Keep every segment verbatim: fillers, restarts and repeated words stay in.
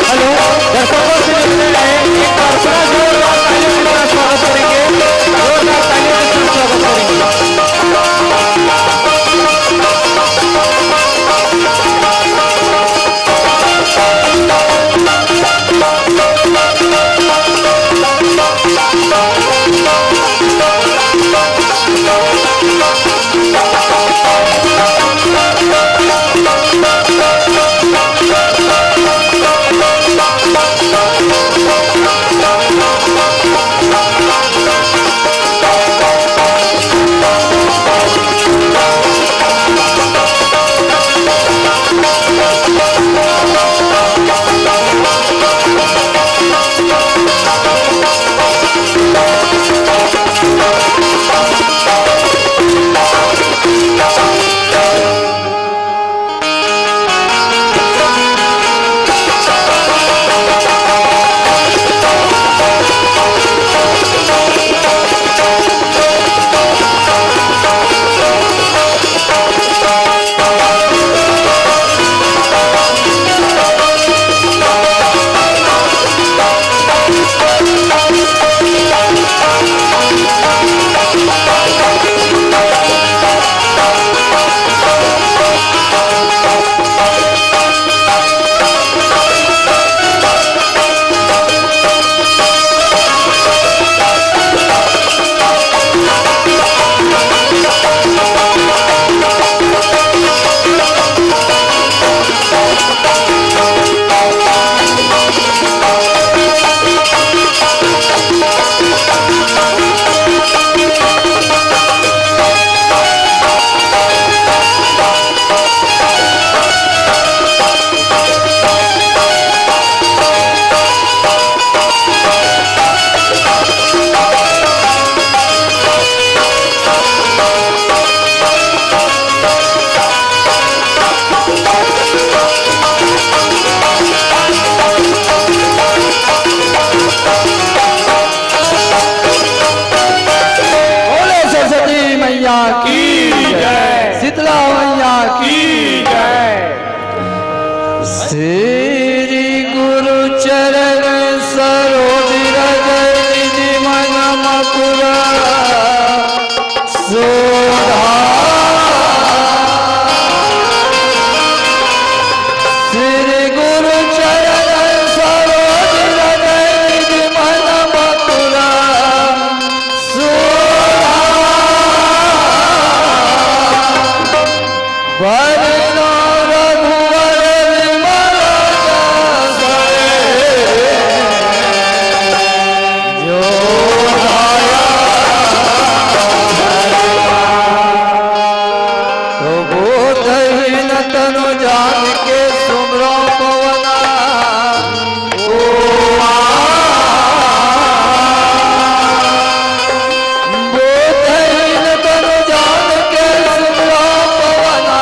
Hello, दर्शकों से निवेदन है, एक बार पूरा जोरदार तालियों के साथ स्वागत करेंगे। जोरदार तालियों के साथ स्वागत करेंगे। बोले सरस्वती मैया की जय, शीतला मैया की जय। श्री गुरु चरण सरोज रज निज मन मकुरा सोधा। श्री गुरु चरण सरोज रज निज मन मकुरा सोधा। वरना रघुवर विमल जस जो धाया। तो बोधहीन तनु जान के सुमरो पवना। बोधहीन तनु जान के सुमरो पवना।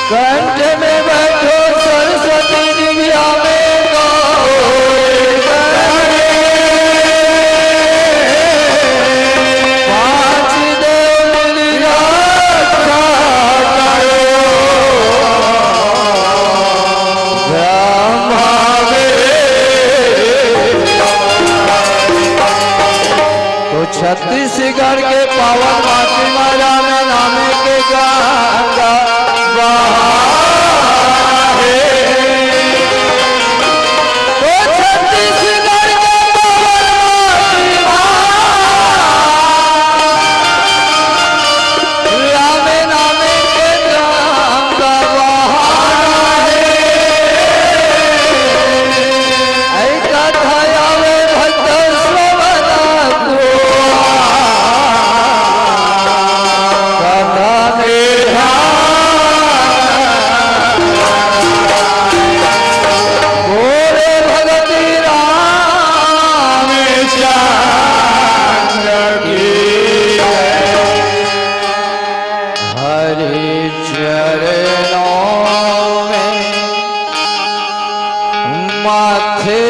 कंठ में बैठो सरस्वती, जिभ्या में गौर करे। पांच देव मिलि रक्षा करो। ब्रह्मा विष्णु। तो छत्तीसगढ़ के पावन माटी मा राम नाम के गंगा बहाए। तो छत्तीसगढ़ के पावन माटी मा राम नाम के गंगा बहाए। ऐ कथा आवे भक्त श्रवण को। कथा में ध्यान बोले भगति रामचंद्र की। हरि चरणों में माथे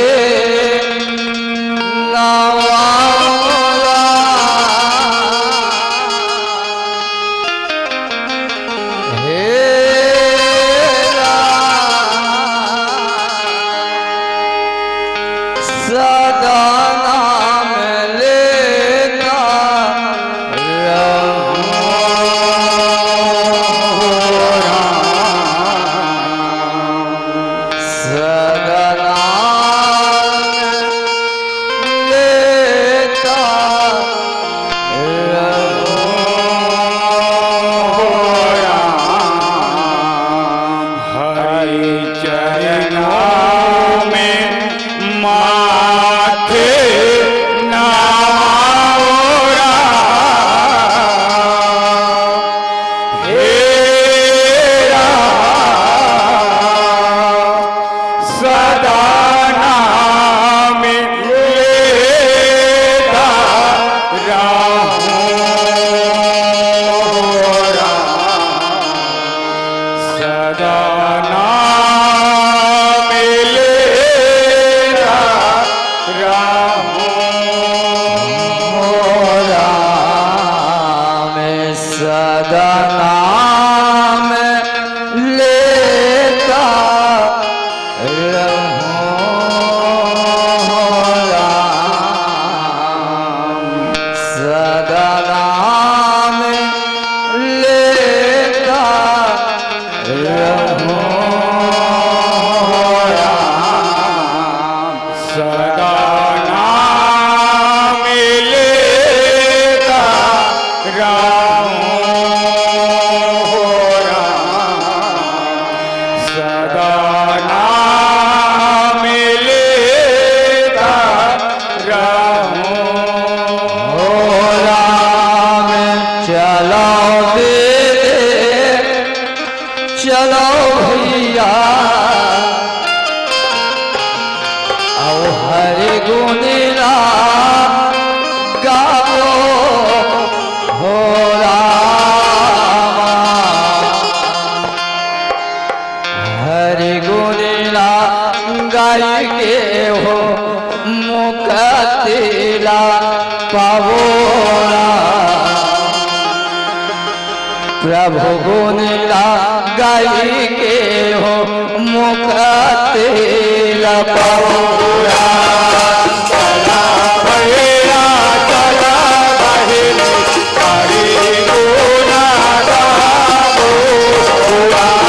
नवावा। हे राम, सदा नाम लेता रहूं राम। सदा नाम लेता रहूं राम। हरि चरणों में माथे नवाओ राम। हे राम, सदा नाम लेता रहूं राम। सदा नाम लेता रहूं राम। सदा नाम लेता रहूं राम। सदा नाम लेता रहूं राम। सदा नाम लेता रहूं राम। सदा नाम लेता रहूं राम। चलो दीदी, चलो भैया, आओ हरि गुण ला गावो हो रामा। हरि गुण ला गाई के हो मुक्ति ला पावो राम। प्रभु गुण ला गाई के हो मुक्ति ला पावो राम। चला भैया, चला बहिनी, हरि गुण गावो राम।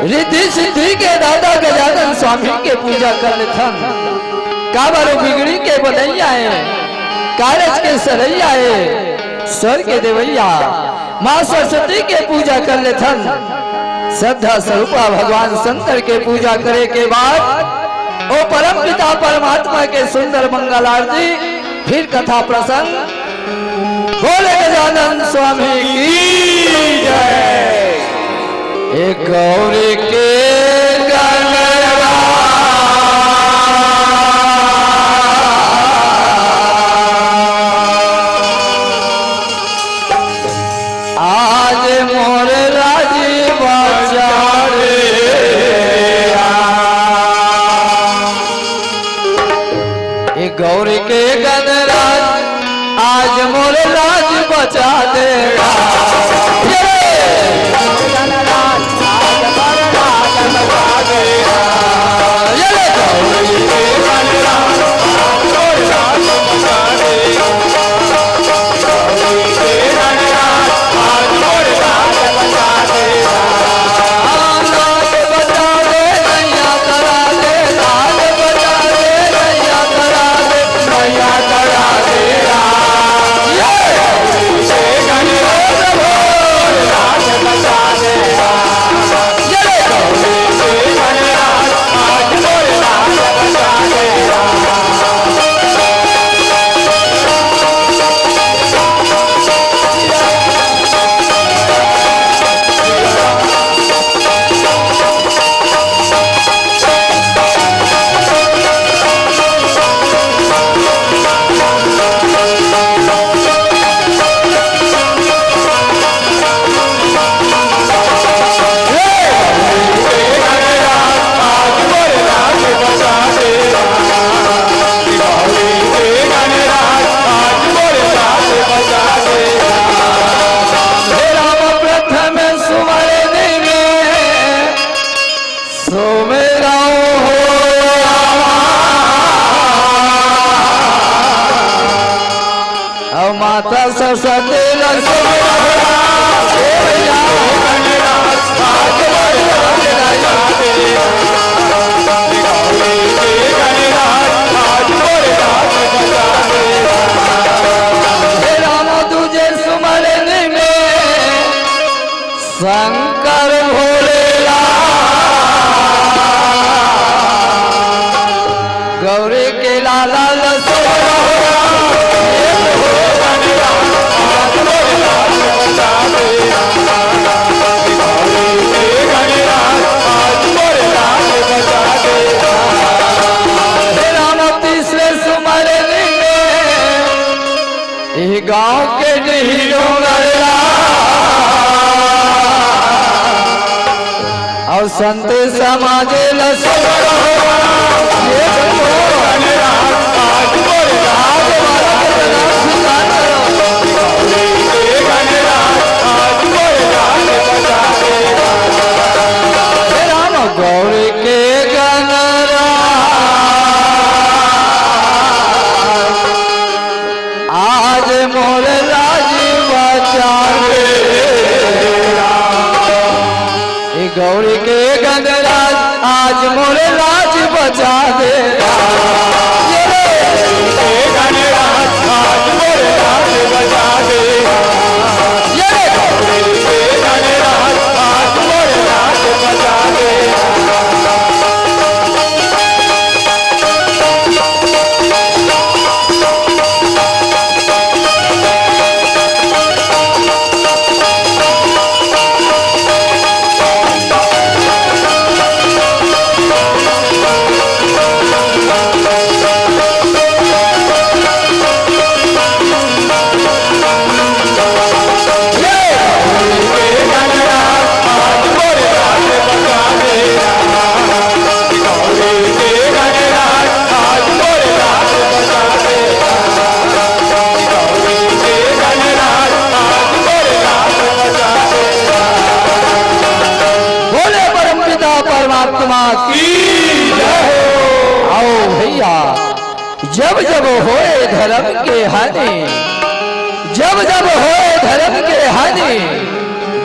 रिद्धि सिद्धि के दाता गजानन स्वामी के पूजा कर लेथन। काबर ओ बिगड़ी के बनइया हे, कारज के सरइया हे, स्वर के देवइया। माँ सरस्वती के पूजा कर लेथन। श्रद्धा स्वरूपा भगवान शंकर के पूजा करे के बाद ओ परम पिता परमात्मा के सुंदर मंगल आरती, फिर कथा प्रसंग। बोले गजानन स्वामी की जय। ए गौरी के गणराज, आज मोर लाज बचा दे। ए गौरी के गणराज, आज मोर लाज बचा दे। ये रे! हे राम प्रथम सुमरन में सुमिरौ हो रामा। अउ माता सरस्वती ल सुमिरौ हो रामा। हे भैया। हे राम दूजे सुमरन में शंकर भोलेला, गौरी के लाला लसोरा। हे राम तीसरे सुमरन में ए गाँव के डीह डोंगरला अउ संत समाज ल सब ये राम गौरी के गणराज। आज मोर लाज बचा दे। ए गौरी के गणराज, आज मोर लाज बचा दे। ये रे। ए गणराज, आज मोर लाज बचा दे। ये रे। ए गणराज, आज मोर लाज बचा दे। बोले परम पिता परमात्मा की जय हो। आओ भैया, जब जब होए धर्म के हानि, जब जब होए धर्म के हानि,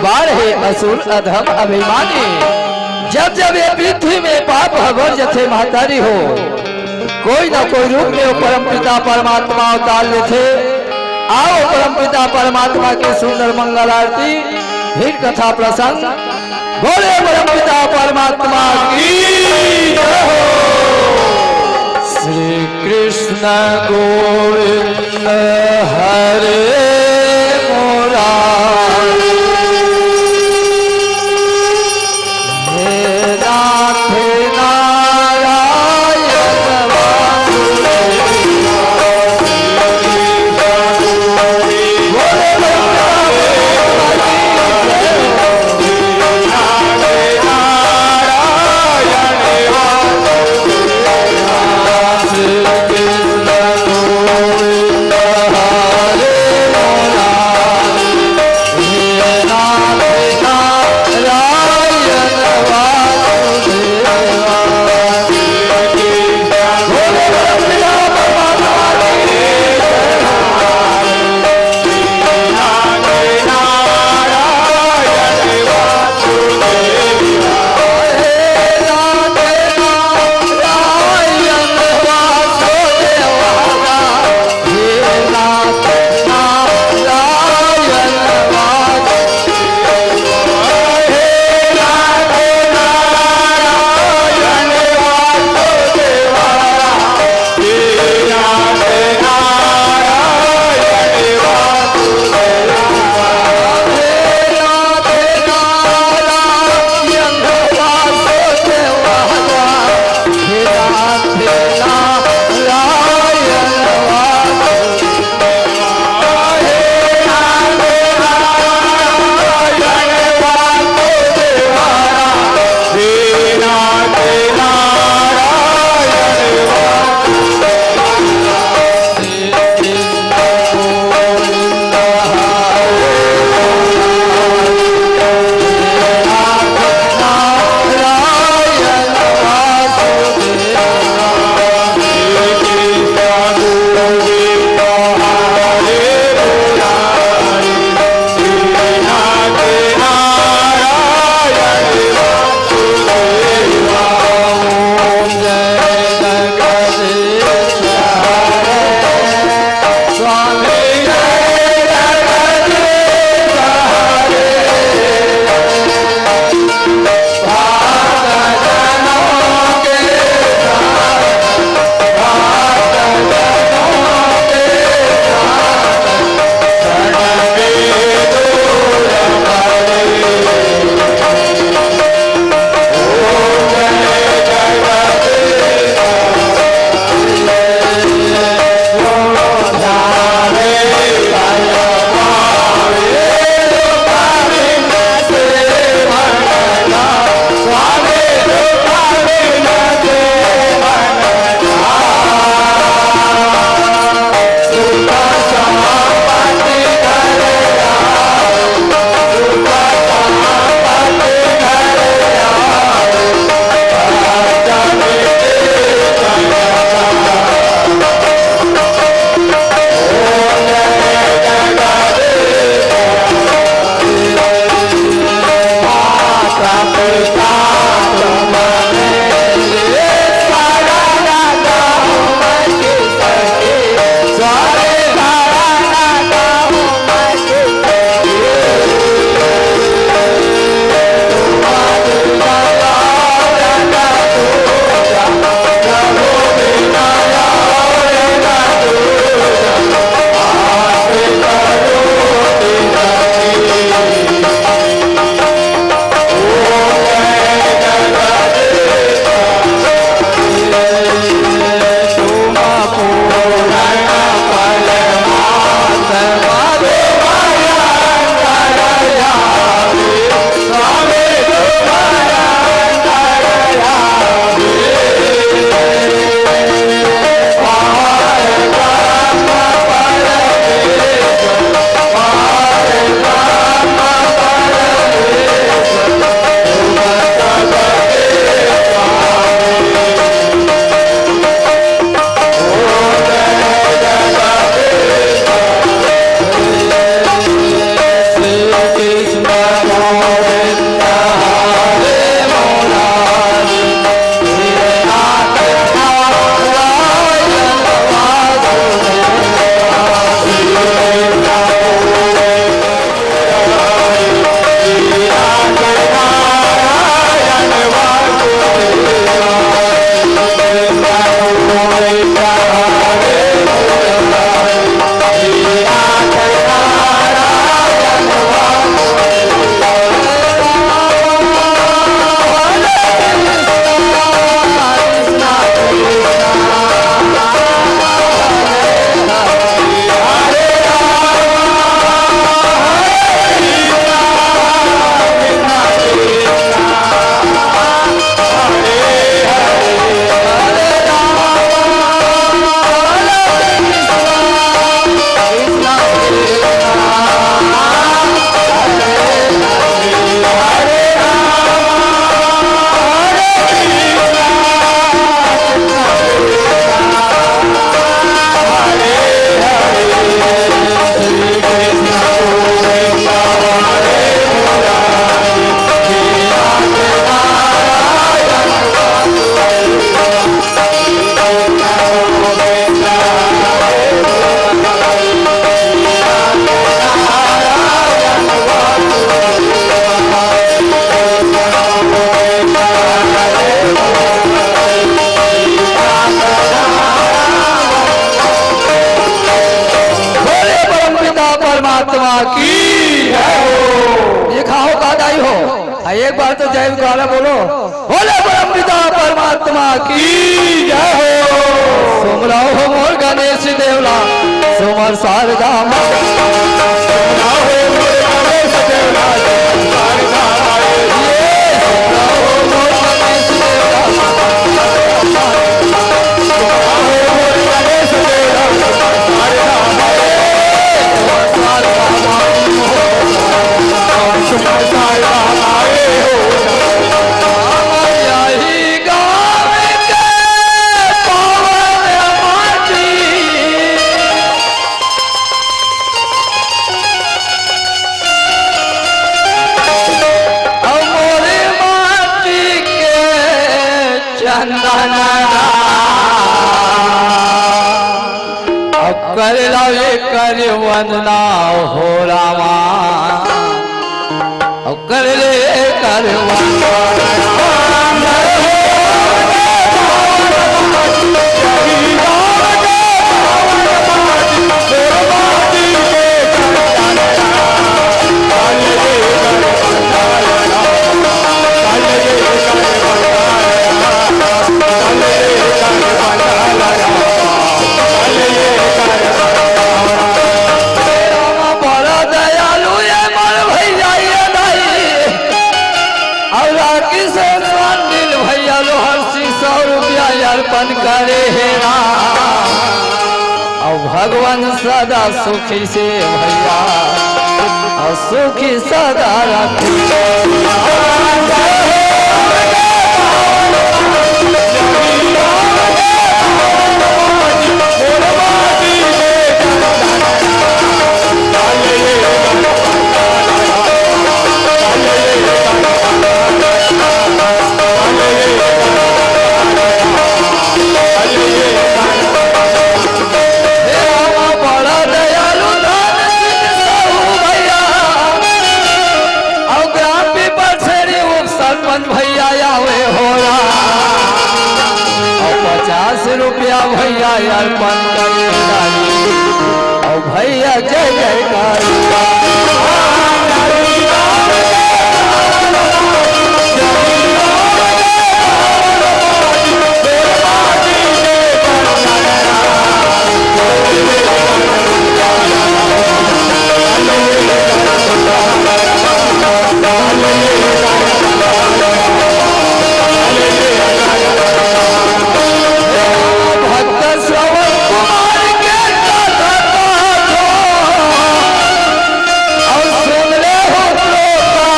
बाढ़े असुर अधम अभिमानी। जब जब ये पृथ्वी में पाप ह बढ़ जथे महतारी हो, कोई ना कोई रूप में वो परमपिता परमात्मा अवतार लेथे। आओ परमपिता परमात्मा के सुंदर मंगल आरती, फिर कथा प्रसंग। बोले परमपिता परमात्मा की जय हो। श्री कृष्ण गोविंद हरे मुरारी। हे नाथ नारायण वासुदेवा। हो। आ, एक बार तो जय जयकारा बोलो। बोले परम पिता परमात्मा की जय हो। सुमरव हो मोर गणेश देवला, सुमर शारदा माई। सुमरव हो मोर गणेश देवला, सुमर शारदा माई। ये सुमरव हो मोर गणेश देवला, सुमर शारदा माई। सुमरव हो मोर गणेश देवला, सुमर शारदा माई। सुमर शारदा माई। चंदन अब कर लो एकर वंदना हो रामा, अब कर ले एकर वंदना। बड़ा दयालु ये मोर भैया, ये दाई। अउ राखी से सांडिल भैया लोहर सिंह सौ रुपया अर्पण करे हे राम। अउ भगवान सदा सुखी से भैया, अउ सुखी सदा रखे। हे रामा, बड़ा दयालु धन सिंह साहू भैया, अउ ग्राम पीपल छेरी उप सरपंच भैया आवे हो राम। अउ पचास रुपया भैया अर्पण करे, अउ भैया जय जयकार। भक्त श्रवण कुमार के कथा पाठ हो, अउ सुन ले हो श्रोता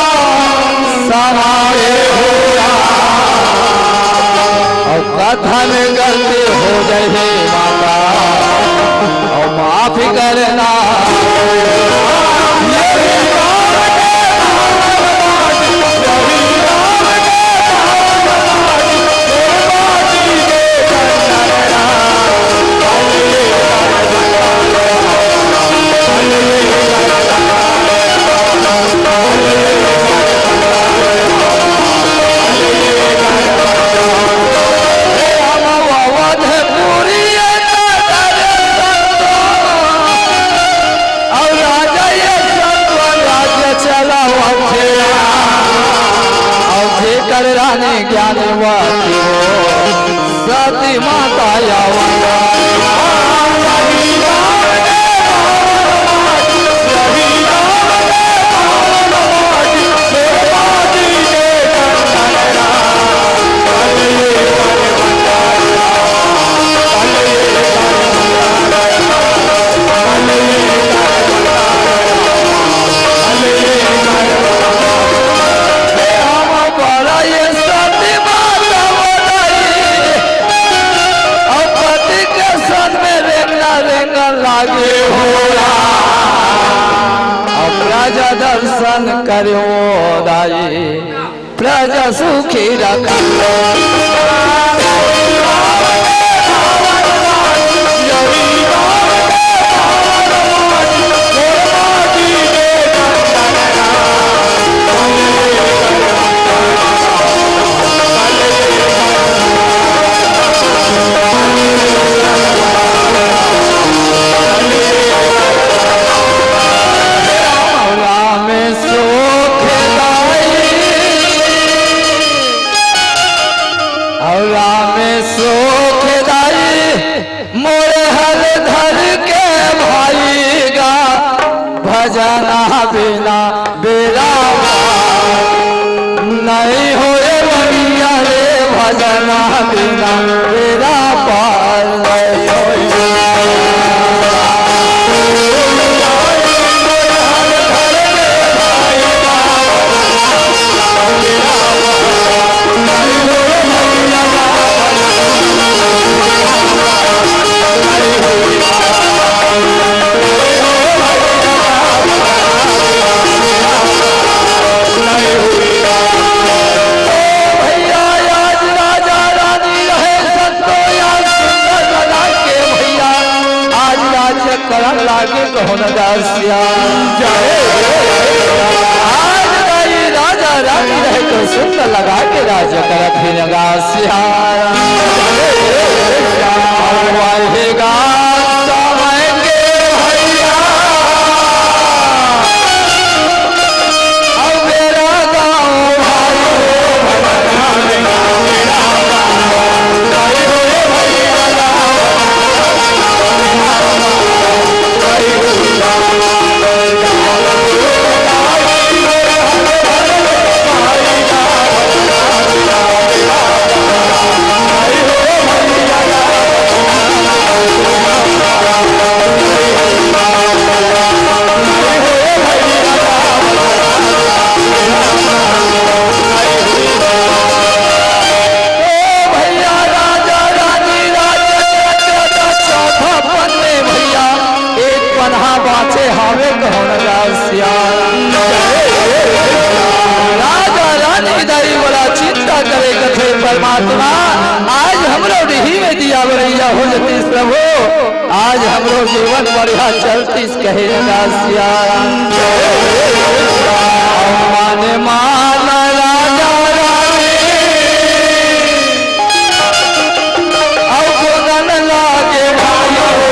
समाए हो। अउ कथा में गलती हो जाए हे माता, अउ माफ करना। अउ राजा ये सतवन राज्य चलावथे, अउ जेकर रानी ज्ञानवती हो, सती माता अवतारी। लागे हो राम। अउ प्रजा दर्शन करो दाई, प्रजा सुखी रखो। राम सुखदाई जना बिना बेड़ा पार नहीं होई। भैया, आज राजा रानी रहे संतो, आज सुंदर लगा के भैया, आज राज्य करन लागे कहो न दासिया। आज नहीं राजा रानी रहे तो सुंदर लगा के राज्य करत हे न दासिया। वही गाँव समय के भैया, अब मेरा गाँव भाई ओ भैया, राजा रानी राज्य के चौथा पन्ने भैया, एक पन्हा बाँचे हावे कहो न दासिया। राजा रानी दाई बड़ा चिंता करे कथे परमात्मा, आज हमरो डिही में दिया बरैया हो जतीस प्रभु। आज हमरो जीवन बढ़िया चलतीस कहे न दासिया। मन मान राजा रानी, अब गगन लागे भाई हो।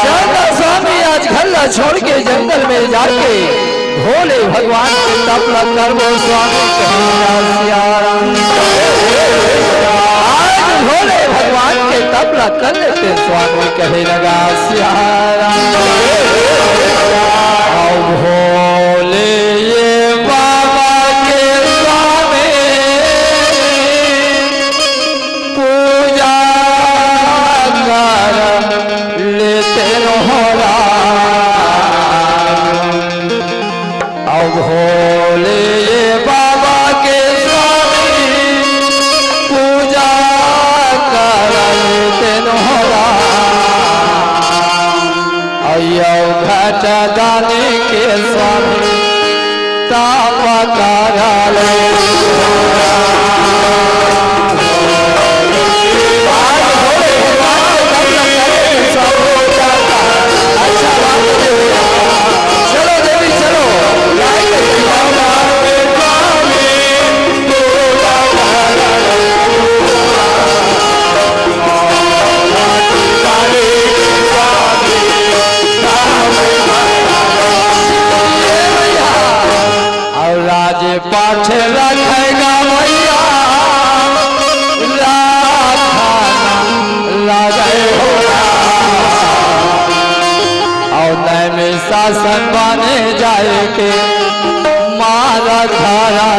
चंदा स्वामी आज घर ला छोड़ के जंगल में जाके भोले भगवान के तप ला करबो स्वामी कहे न दासिया। आज भोले भगवान के तप ला कर लेते स्वामी कहे न दासिया। अब भोले ये बाबा के स्वामी पूजा कर लेते हो राम। अब भोले बाबा के स्वामी पूजा कर लेते हो राम। अयो घट दानी के स्वामी ताप कर ले। और राज पाठ रखेगा भैया, राखा लगे हो। और नैमी शासन बने जाए के मारा धारा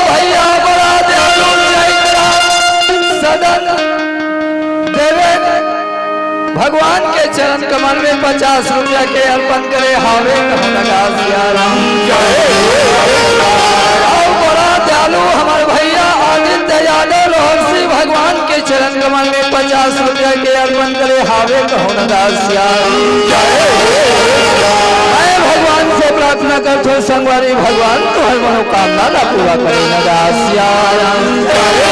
भैया बड़ा दयालु चैत्र सदन देवे भगवान के चरण कमल में पचास रुपया के अर्पण करे हावे, कहूँ लगा सिया राम। जय। अउ बड़ा दयालु हमर भैया आदित्य यादव लोहरसी भगवान के चरण कमल में पचास रुपया के अर्पण करे हावे, कहूँ लगा सिया राम। जय। मैं भगवान से प्रार्थना करथों संगवारी, भगवान तुहर मनोकामना ला पूरा करे लगा सिया राम। जय।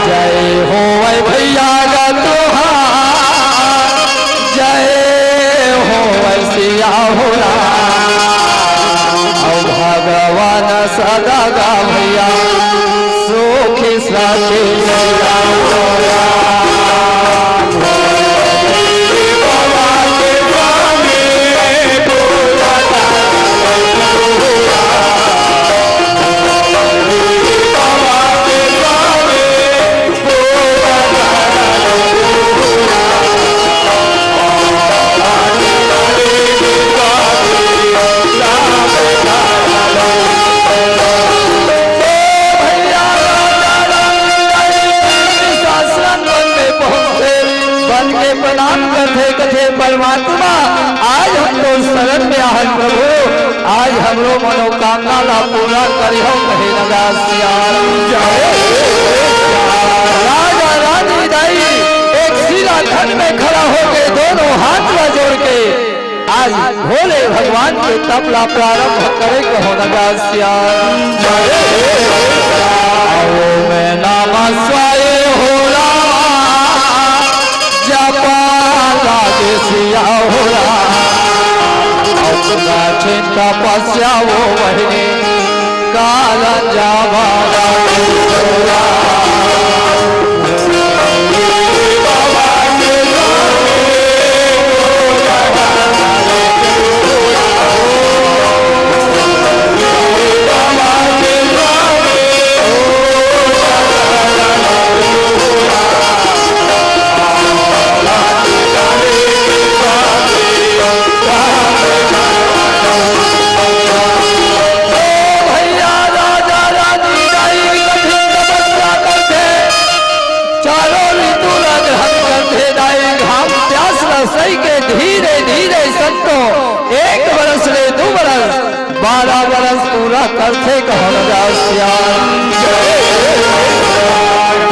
जय होवय भैया गा तुहार, जय होवय सिया हो राम। अउ भगवान सदा गा भैया सुखी साथी सिया हो राम। बन के प्रणाम करथे, कथे परमात्मा, आज हम तोर शरण में आहन प्रभु, आज हमरो मनोकामना ला पूरा करिहो, कहे लगा सिया राम। जय। राजा रानी दाई एक शिलाखंड में खड़ा होके दोनों हाथ ला जोड़ के आज भोले भगवान के तप ला प्रारंभ करे, कहो लगा सिया राम। जय। ओम नमः शिवाय हो राम। जपा लागे सिया हो राम। अउ कठिन तपस्या वो बहिनी, कारण जावा लागे हो राम। भैया राजा रानी दाई कठिन तपस्या करथे, चारों ऋतु ला ग्रहण करथे दाई, घाम प्यास ला सही के धीरे धीरे संतो एक बरस ले दू बरस, बारह बरस पूरा करथे, कहन जा सिया।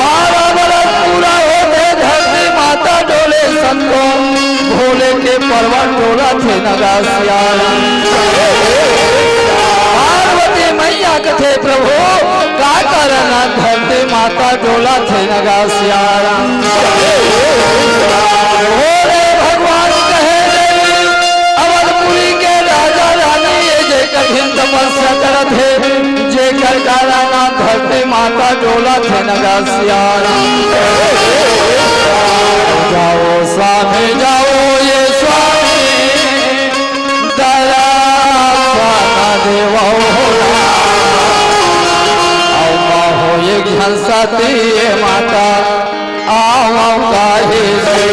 बारह बरस पूरा होथे, धरती माता डोले संतो, भोले के परवा टोला थे नगा सिया। पार्वती मैया कथे प्रभु, का कारण धरती माता डोला थे नगा सिया राम। भोले भगवान कहे देवी, अवधपुरी के राजा रानी ये जे कठिन तपस्या करत हे, जेकर कारण धरती माता डोला थे नगा सिया राम। जाओ स्वामी जाओ ये स्वामी, दया स्वाना देवो हो राम। अउ माँ हो एक झन सती ये माता, आवो काहे से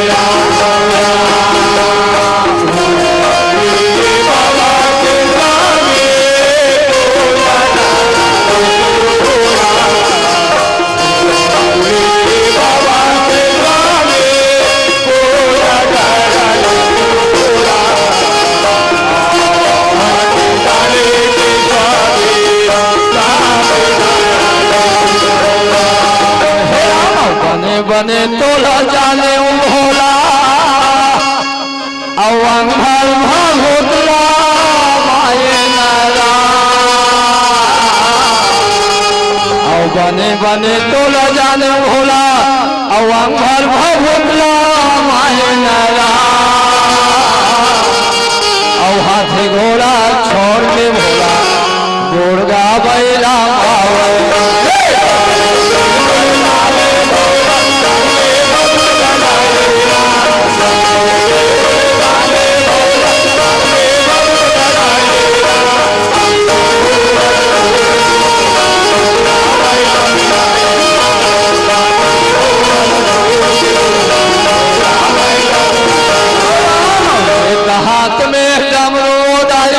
बने बने तोला जाने भोला, अउ अंगभर भभूतला माये नरा। अउ बने बने तोला जाने भोला, अउ अंगभर भभूतला माये नरा। अउ हाथी घोड़ा छोड़ के भोला, दुर्गा बैला मावल। एक हाथ में डमरू दाई,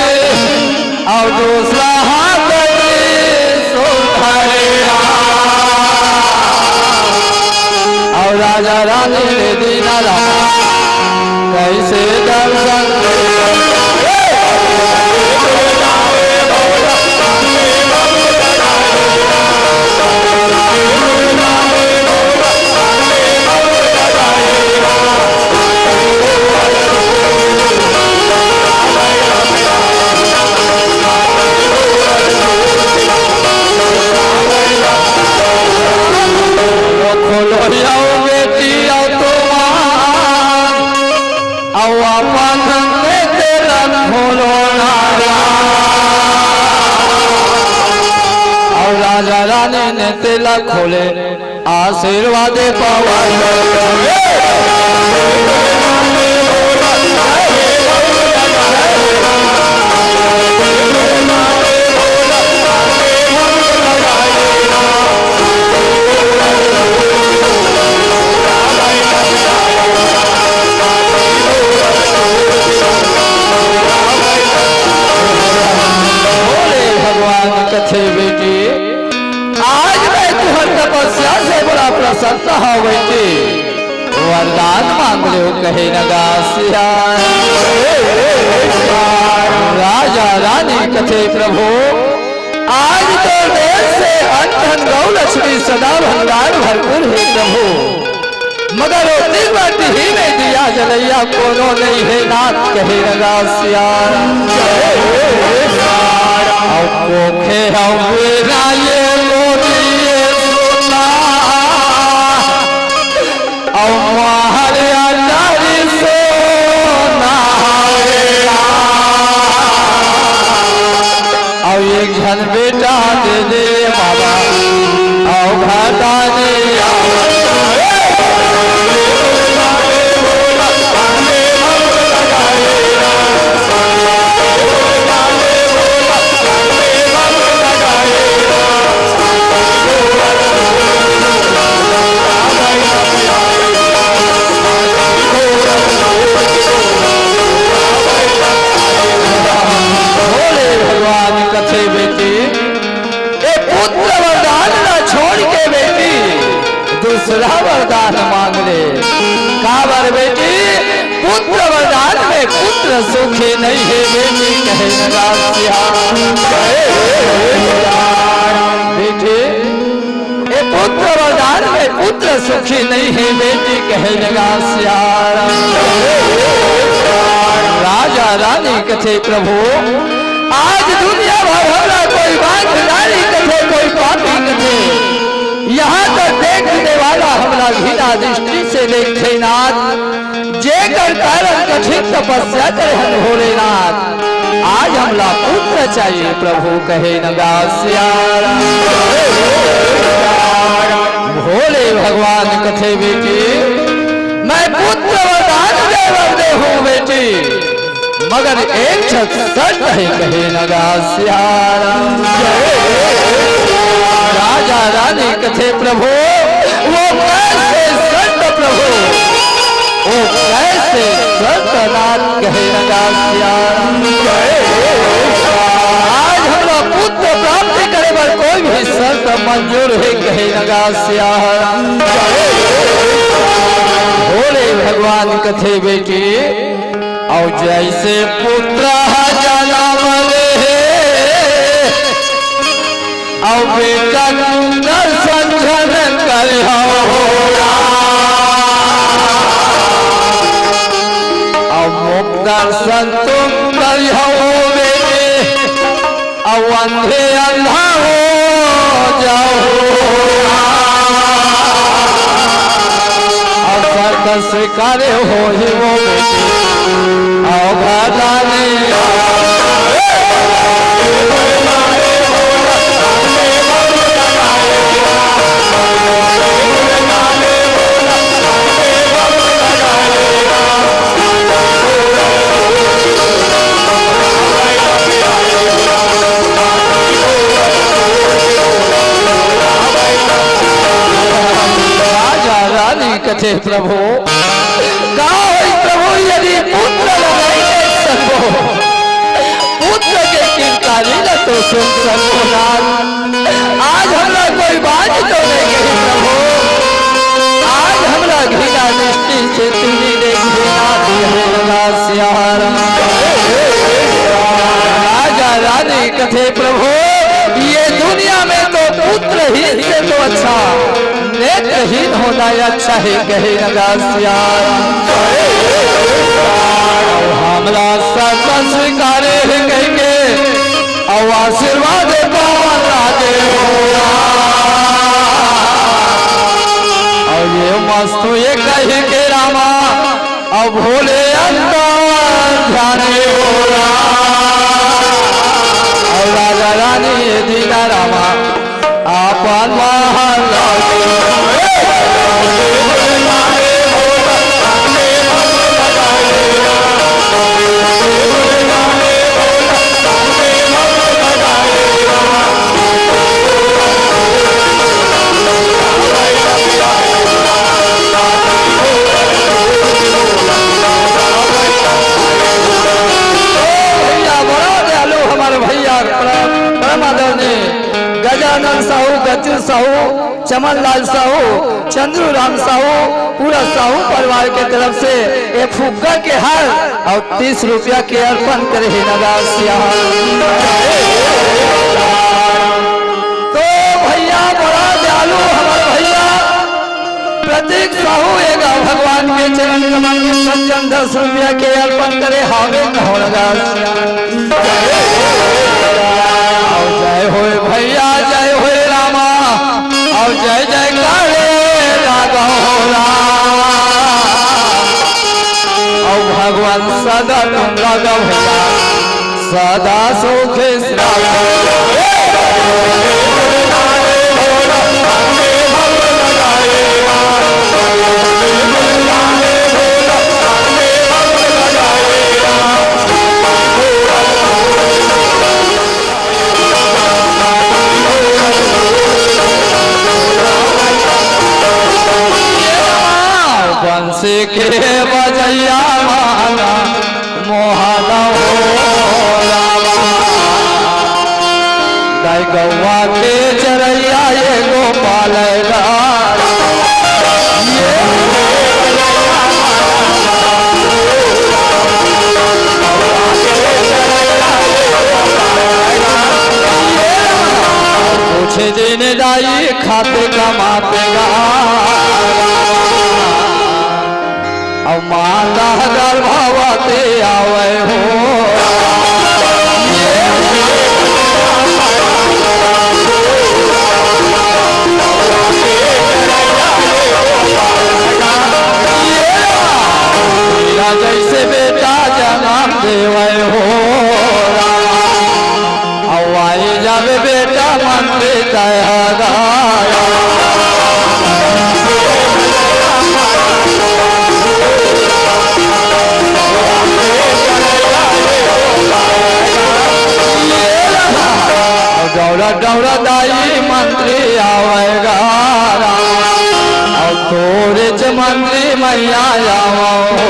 अउ दूसरा हाथ में त्रिशूल धरे। अउ राजा रानी ले दीना राम। ऐसे दर्शन खोलो आओ बेटी आओ तुम्हार, आओ अपन नेत ला खोलो नारा। और राजा रानी नेत ला खोले, आशीर्वाद पावा। बोले भगवान कथे बेटी, आज मैं तुहर तपस्या से बड़ा प्रसन्न हवं बेटी। वरदान मांग लेव कहे नगासिया। राजा रानी कथे प्रभु, आज तो देश से अन्न धन गौ लक्ष्मी सदा भंडार भरपूर हे प्रभु, मगर ओती बाटी ही में दिया जलैया कोनो नहीं हे नाथ कहे नगासिया। अब कोखे हवे ना ये गोरिये सुना, अब महरिया चारी सोना हवे। अब एक झन बेटा दे दे बाबा, अब घाटा नहीं बोले भगवान कथे बेटी, ए पुत्र वरदान ला छोड़ के बेटी दूसरा वरदान मांग ले। काबर बेटी, पुत्र वरदान में पुत्र सुखी नहीं हे बेटी कहे नगासिया। बेटी, ए पुत्र वरदान में पुत्र सुखी नहीं हे बेटी कहे नगासिया। राजा रानी कथे प्रभु, आज दुनिया भर हमरा कोई बांझ नारी कथे, कोई पापी कथे। यहाँ तक देखने वाला हमरा घृणा दृष्टि से देखे नाथ, जेकर कारण कठिन तपस्या करे हन भोलेनाथ। आज हमला पुत्र चाहिए प्रभु कहे नगासिया। भोले भगवान कथे बेटी, मैं पुत्र वरदान दे बर दे हूँ बेटी, मगर एक ठक शर्त हे कहे नगासिया। राजा रानी कथे प्रभु, वो कैसे शर्त प्रभु, वो कैसे शर्त नाथ कहे नगासिया। आज हमरा पुत्र प्राप्त करे बर कोई भी शर्त मंजूर हे कहे नगासिया। भोले भगवान कथे बेटी, अउ जैसे पुत्र ह जनम ले, अउ बेटा दर्शन झन करिहौ। अउ मुख दर्शन तुम करिहौ बेटी, अउ अंधे अंधा हो जाहू। अउ शर्त स्वीकार होही वो बेटी, अउ घाटा नहीं। राजा रानी कथे प्रभु, का होई प्रभु, यदि पुत्र ल नहीं देख सकबो, पुत्र के किरकारी ल तो सुन सकबो नाथ। आज हमरा कोई बात तो नहीं कही प्रभु, आज हमरा घृणा दृष्टि से तुम ही देखिए नाथ। हे प्रभु, ये दुनिया में तो पुत्रहीन से तो अच्छा नेत्रहीन होना ही अच्छा है, कहे न दासिया। अब हमरा सब स्वीकारे है कह के, अब आशीर्वाद पावन लागे हो। और ये मस्तु ये कह के रामा, अब भोले अंतर ध्यान हो। और राजा रानी ये दीना रामा, आपन महल लागे। भैया, बड़ा दयालु हमारे भैया, परम, परम आदरणीय गजानन साहू, गज्जू साहू, चमन लाल साहू, चंद्रू राम साहू, पूरा साहू परिवार के तरफ से ये फुग्गा के हार और तीस रुपया के अर्पण करे हे नगासिया। तो भैया, बड़ा दयालु हमारे भैया प्रतीक साहू एगा भगवान के चरण कमल में सज्जन दस रुपया के अर्पण करे हावे कहो नगासिया। और जय होए भैया, जय होए रामा, और जय जयकारे लागो राम। और भगवान सदा तुम लागो भैया, सदा सुख बंसी के बजैया माना मोहन हो रामा। दाई गौवा के चरैया एगो पालेगा। ये कुछ दिन दाई खाते कमाते गा। अब माता गर्भवती आवे हो। जैसे बेटा जन्म देवे हो। अवाई जब बेटा मंत्री दयादा। डौरा डौरा दाई मंत्री आवेगा। और तोरे च मंत्री मैया आवा हो।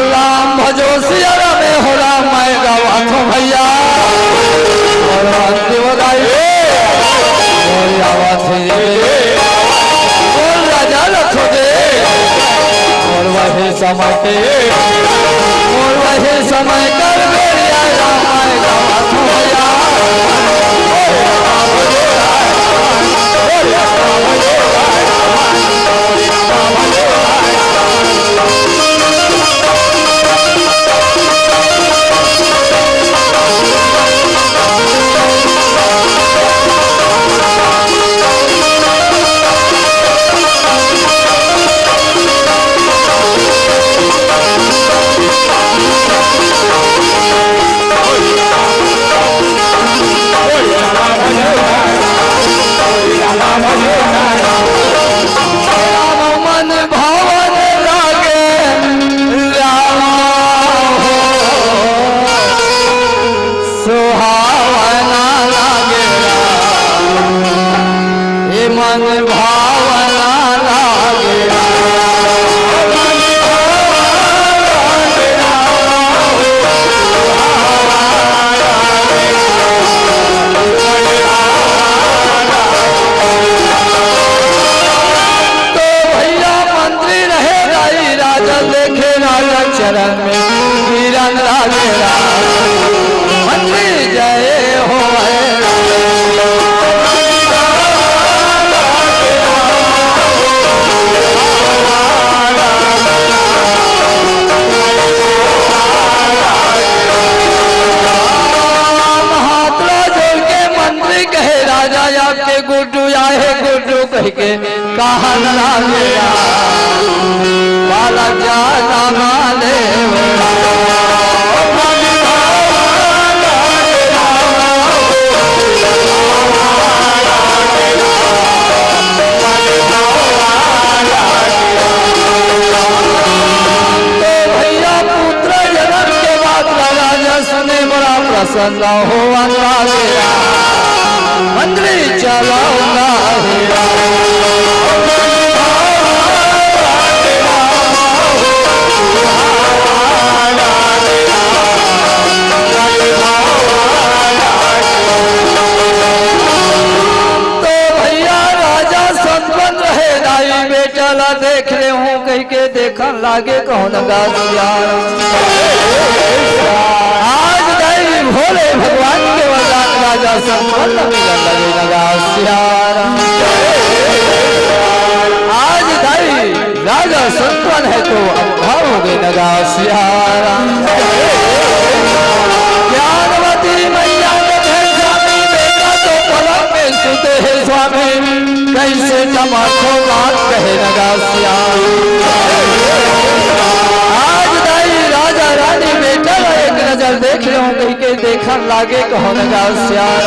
राम भजो सिया राम हो राम, मैं गावा थो भैया। और राम देव दाई, और आवा थे, और राजा रखो दे, और वही समय के, और वही समय कर बेरिया राम, मैं गावा थो भैया। देखे राजा चरण में गिरन लागे राम। मंत्री जय हो है। हाथ ला जोड़ के मंत्री कहे, राजा आपके गुड्डू आए, गुड्डू कह के कहन लागे, बालक जाना माने। तो भैया, पुत्र जन्म के बाद राजा सुने, बड़ा प्रसन्न होवन लागे। मंत्री चलाऊंगा। तो भैया, राजा संपन्न रहे, दाई बेटा ला देख ले हूँ कह के देखन लागे कहो नगा सियार। आज दाई भोले भगवान के वरदान राजा संपन्न मिलन लगे नगा सियार। आज दाई राजा संपन्न है तो अंधा हो गए नगा सियार। ज्ञानवती मैया के भेजा में बेटा तो पलंग में सुते हैं स्वामी। कैसे तमाशो बात कहे नगा सियार। आज दाई राजा रानी बेटा ला एक नजर देख लो कह के देखन लागे कहो नगा सियार।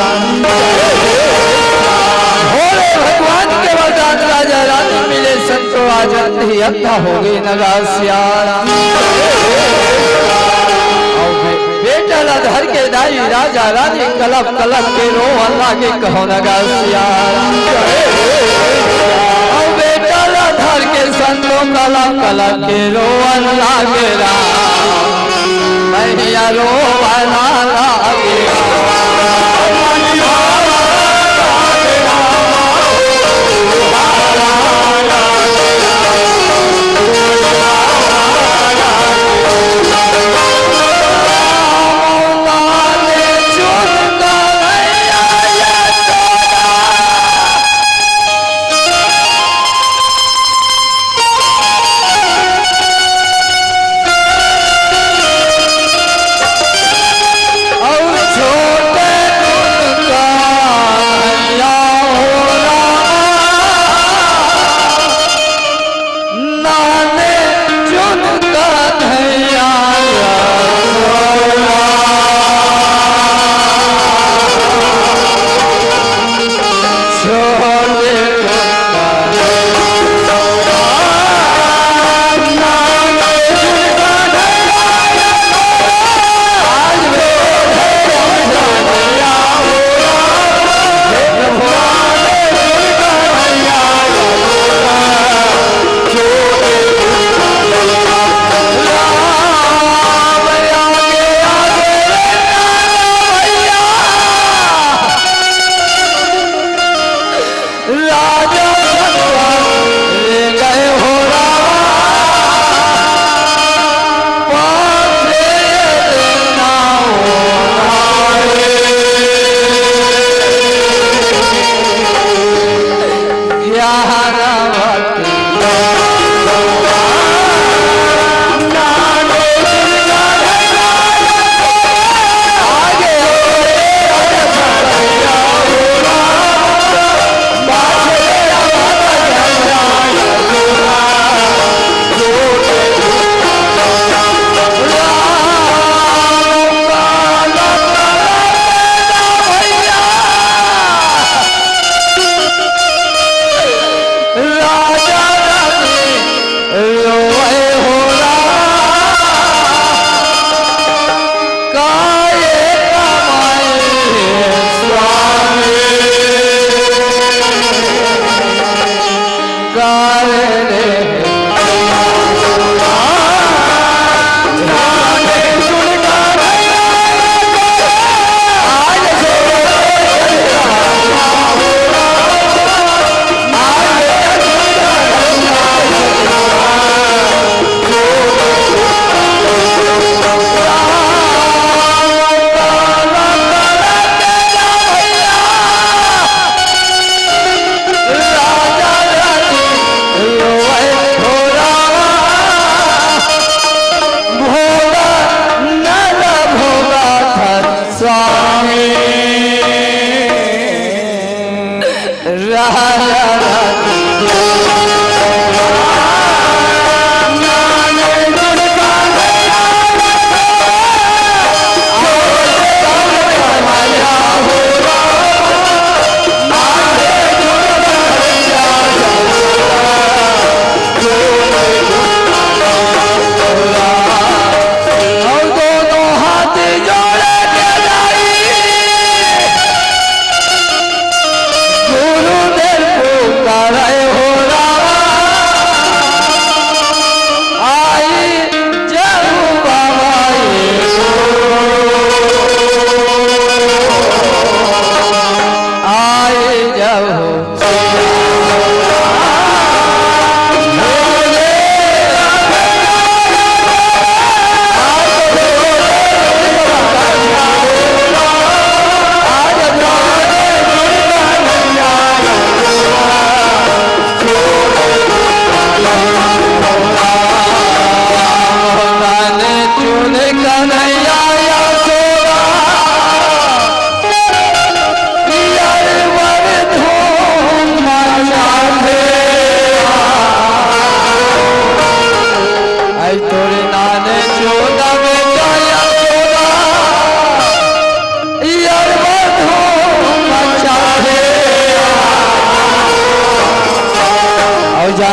भोले भगवान के वरदान राजा रानी मिले संतो आज अंधी अंधा हो गई नगा सियार। बेटा ला धर के दाई राजा रानी कलप कलप के रोवन लागे कहो नगा सियार। और बेटा ला धर के संतो कलप कलप के रोवन लागे राम। मैया रोवन लागे राम।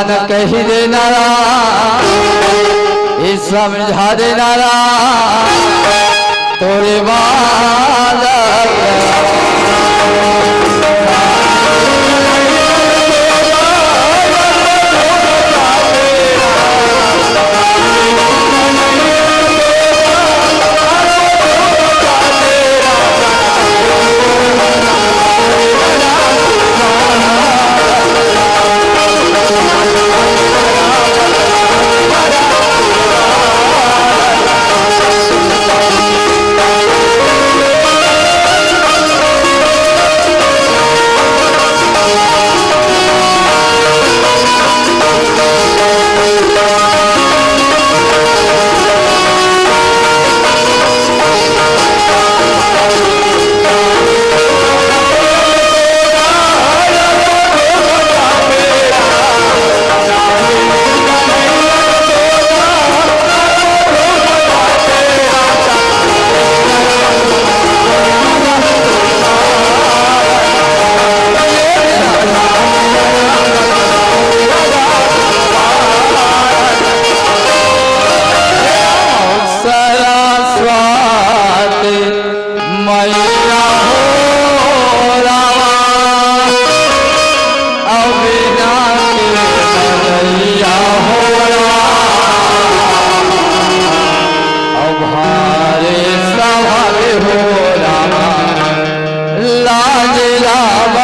कहि देना रा, ए समझा देना रा, तोरे बालक। सरस्वती मैया हो रामा, अविनाशी मैया हो रामा, अभारे सभावे हो रामा, लाज राम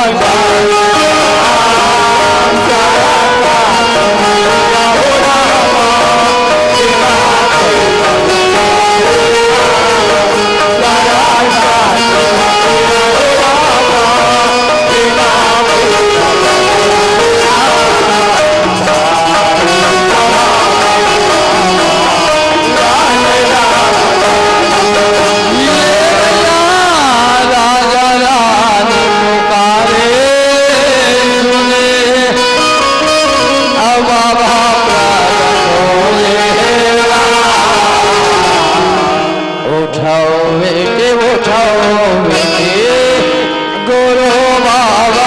उठाओ बेटी, उठाओ बेटी, गुरु बाबा।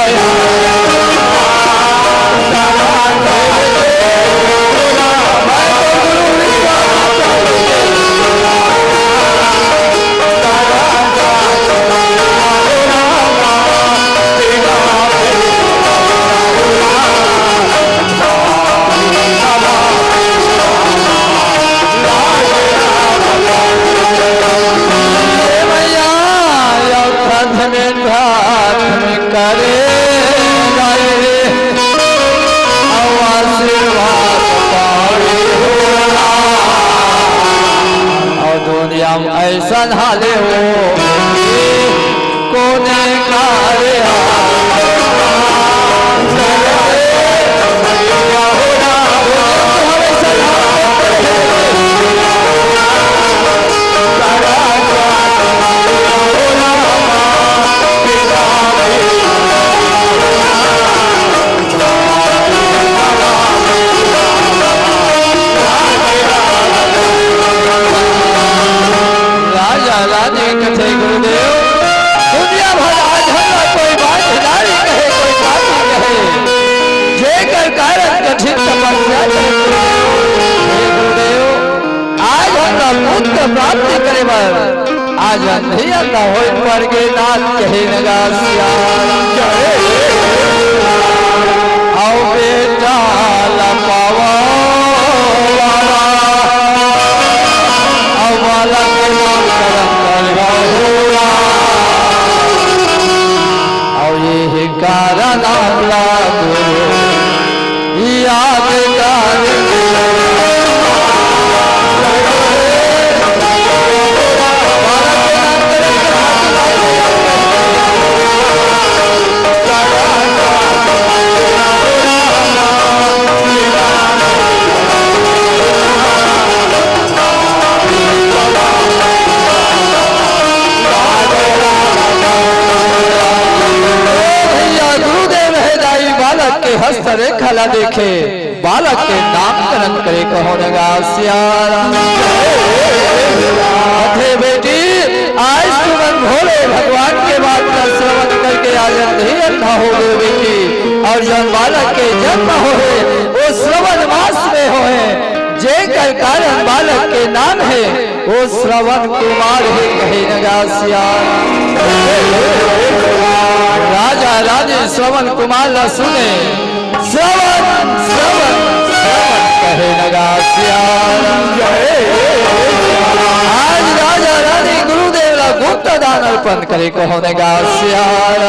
करे जाए रे, अउ आशीर्वाद पावे हो। अउ दुनिया में ऐसन हाले हो, कोने का रे राजा रानी कथे गुरुदेव, दुनिया भर आज हमला कोई बात नारी कहे, कोई बात ना कहे, जेकर कारण कठिन तपस्या करे गुरुदेव। हे गुरुदेव, आज हमला पुत्र प्राप्ति करे बर आज अंधी अंधा होय पड़ गे नाथ कहे नगा सिया। अउ बेटा ला पावा बाबा, अउ बालक के नामकरण करवा हो। अउ ये कारण हमला गुरु याद कर भैया गुरुदेव हे दाई बालक के हस्तरेखा ला देखे, बालक के नामकरण करे कहो नगा सिया राम। अथे बेटी, आज तुमन भोले भगवान के बात का श्रवण करके आज अंधी अंधा हो गए बेटी, और जब बालक के जन्म हो है, उस जेकर कारण बालक के नाम हे, वो श्रवण कुमार हे, कहे न गा सियान। राजा रानी श्रवण कुमार ला सुने, श्रवण, श्रवण, श्रवण, कहे न गा सियान। आज राजा रानी गुरुदेव ला गुप्त दान अर्पण करे, कहो न गा सियान।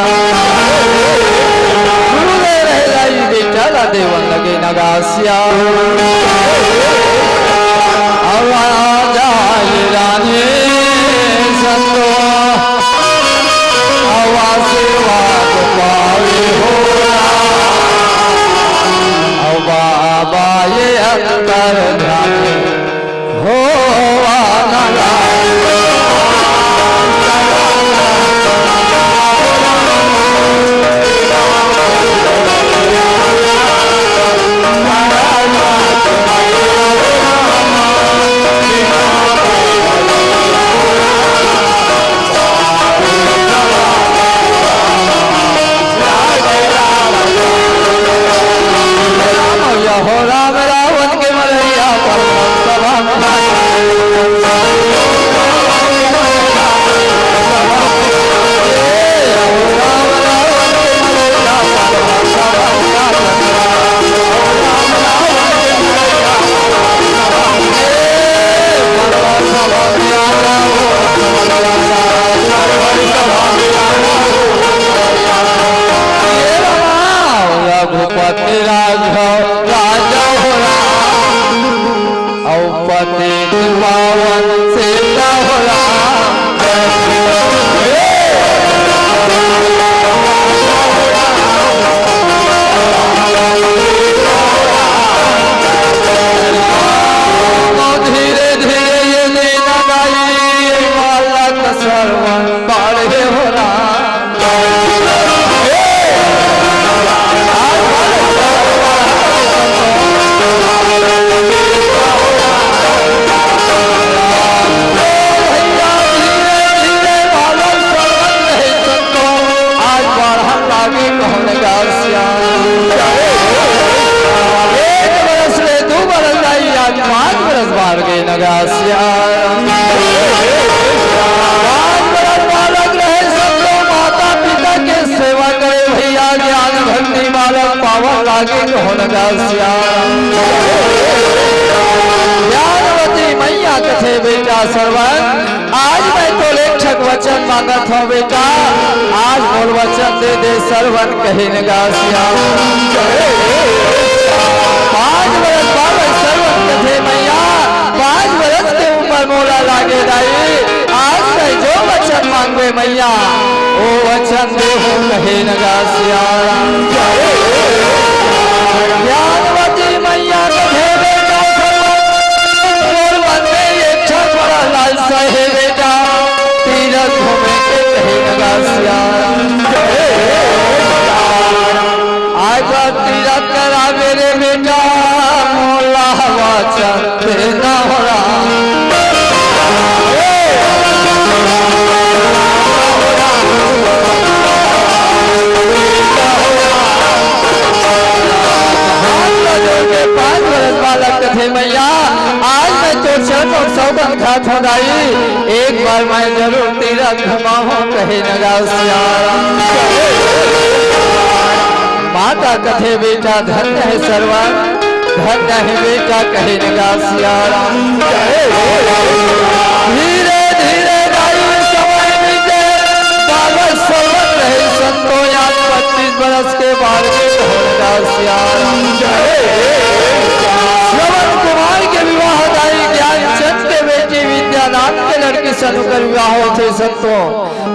गुरुदेव रहे लाई बेटा ला देवन लगे न गा सियान। अब आ जाए रानी संतो, अब आशीर्वाद पावे हो। अब बाबा ये अंतर ध्यान हो। रघुपति राघव राजा हो राम, अउ पतित पावन सीता हो राम। धीरे धीरे ये नैना गाई, बालक श्रवण बाढ़े हो राम। आज बढ़न लागे कहन गा सियान। एक बरस ले दू बरस जाई, आज पाँच बरस बाढ़ गे न गा सियान। पाँच बरस बालक रहे, सब लोग माता पिता के सेवा करे भैया, ज्ञान भक्ति बालक पावन लागे कहन गा सियान। ज्ञानवती मैया कथे बेटा श्रवण, आज मैं तो लेखक वचन मांगत हूँ बेटा, आज मोर वचन दे दे श्रवण कहे न गा सियान। पाँच बरस बालक श्रवण कथे मैया, पाँच बरस के उम्र मोला लागे दाई, आज मैं जो वचन मांगबे मैया, वो वचन देहूँ कहे न गा सियान। ज्ञानवती मैया कथे बेटा श्रवण, मोर मन में एक ठन बड़ा लालसा हे बेटा, तीरथ घूमे के कहे न गा सियान। आज तीरथ करा मेरे बेटा, मोला वचन देना हो राम। हाथ जोड़ के पाँच बरस बालक कथे मैया, आज मैं तो चरण और सौगंध खात हूँ दाई, एक बार मैं जरूर तीरथ घुमाहूँ कहे न गा सियान। माता कथे बेटा धन्य है श्रवण, धन्य है बेटा कहे न गा सियान। धीरे धीरे दाई समय बीते, बाबा श्रवण रहे संतो, आज पच्चीस बरस के बाद में कहन गा सियान। श्रवण कुमार के विवाह दाई ज्ञानचंद के बेटी विद्यानाथ के लड़की से उनकर विवाह होथे संतो।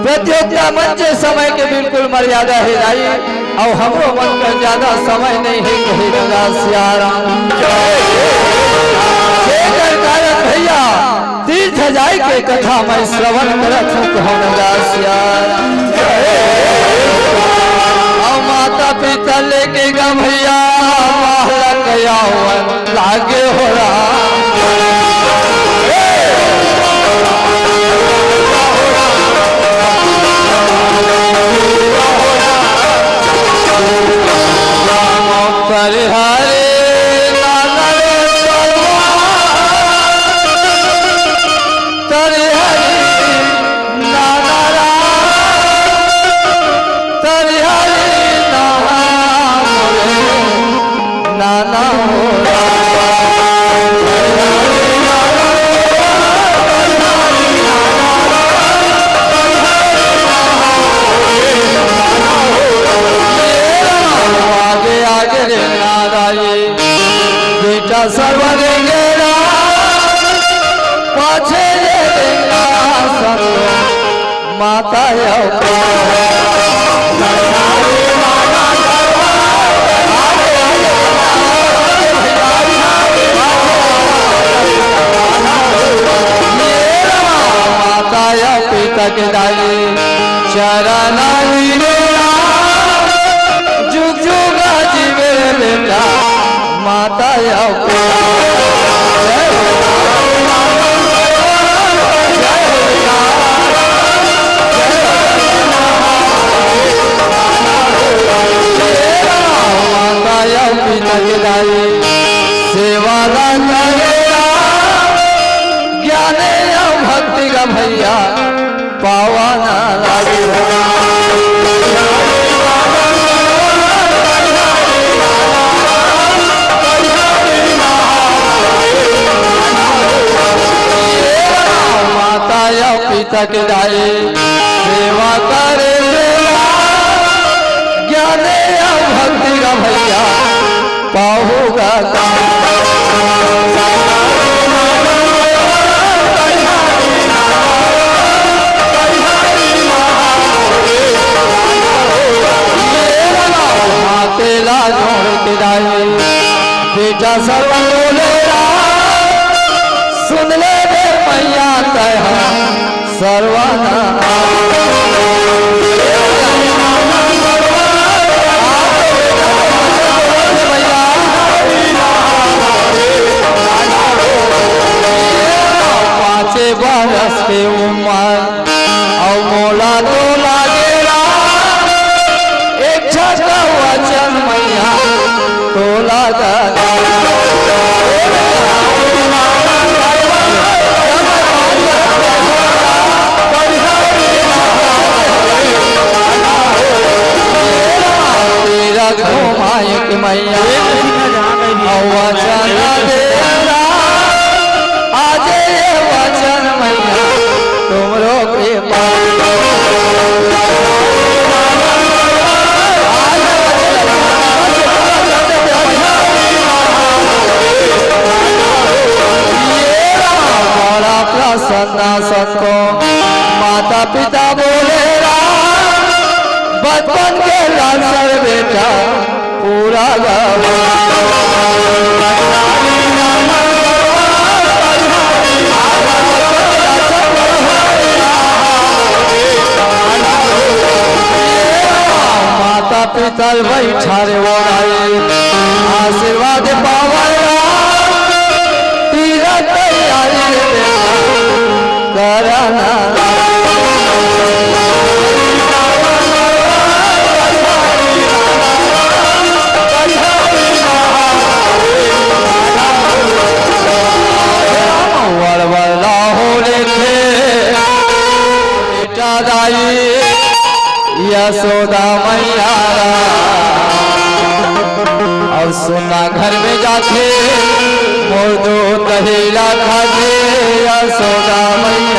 प्रतियोगिता मंच समय के बिल्कुल मर्यादा हे दाई, अउ हमरो मन का ज्यादा समय नहीं है कहे न गा सियान। जेकर कारण भैया तीरथ जाय के कथा मैं श्रवण करत हूँ कहन गा सियान। अउ माता पिता लेके गा भैया बालक यावन लागे हो राम। परिहारे नाना रे माता अउ पिता। माता अउ पिता के दाई चरण गिरे, जुग जुग जीवे बेटा। माता अउ पिता। जय हो। जय हो। माता अउ पिता के दाई सेवा ला करेला, ज्ञान अउ भक्ति का भैया पावन लागे। माता अउ पिता के दाई सेवा करे ला, ज्ञान अउ भक्ति का भैया पाहू गा। माते ला जोड़ के दाई बेटा सरवन बोले ला, सुन ले रे मैया तैं हा सरवन। पाँचे बरस के उमर अउ मोला तो लागेला एक ठन वचन मैया तोला दादा। तेरा घुमाए के मैया अउ वचन देला, आज ये वचन मैया तुमरो के पास। बड़ा प्रसन्न संतो माता पिता बोले ला, बचपन के लालसा बेटा पूरा गा। माता पिता बैठा रे ओराई, आशीर्वाद पावला, तीरथ तैयारी रे बेटा करना। वरवरला हो लेथे बेटा दाई यशोदा मैया ला। अउ सुना घर में जाथे मोर दूध दही ला खाथे यशोदा मैया।